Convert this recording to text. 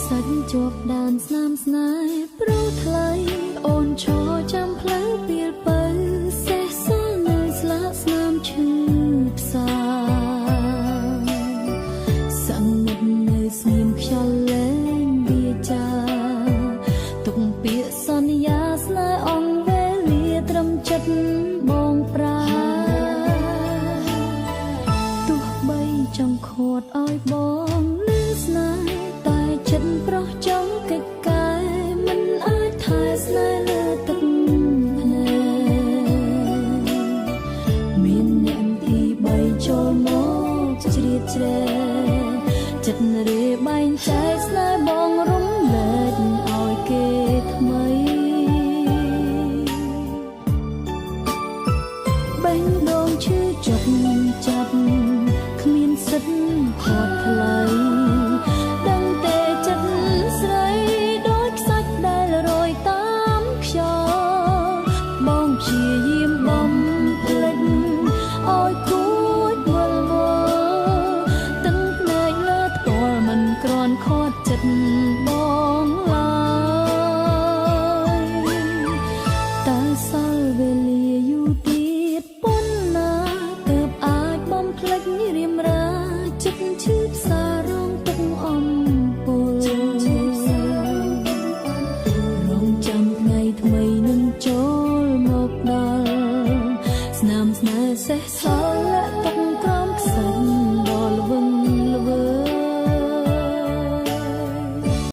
សាច់ជាប់ដានស្នាមស្នេហ៍ព្រោះថ្លៃអូនឈរចាំផ្លូវពីលពៅសេះសល់នៅស្លាកស្នាមឈឺផ្សាសងឹតនៅស្ងៀមខ្យល់លែងវាចាទុកពាក្យសន្យាស្នេហ៍អង្គវេលាត្រឹមចិត្តបងប្រាទោះបីចង់ខាត់ឲ្យបងលឺស្នេហ៍តែចិត្តប្រុសចង់កិច្ចកែមិនអាចថែស្នេហ៍លើទឹកភ្នែកមានអ្នកទីបីចូលមកជ្រៀតជ្រែកចិត្តរេបែងចែកស្នេហ៍បងរំលែកឲ្យគេថ្មីបេះដូងឈឺចុកចាប់គ្មានសិទ្ធិខាត់ថ្លៃដឹងតែចិត្តស្រីដូចខ្សាច់ដែលរយតាមខ្យល់បងព្យាយាមបំភ្លេចឲ្យគួចវិលវល់ទឹកភ្នែកលើផ្ទាល់មិនគ្រាន់ខាត់ចិត្តបងឡើយតើសល់វេលាយូរទៀត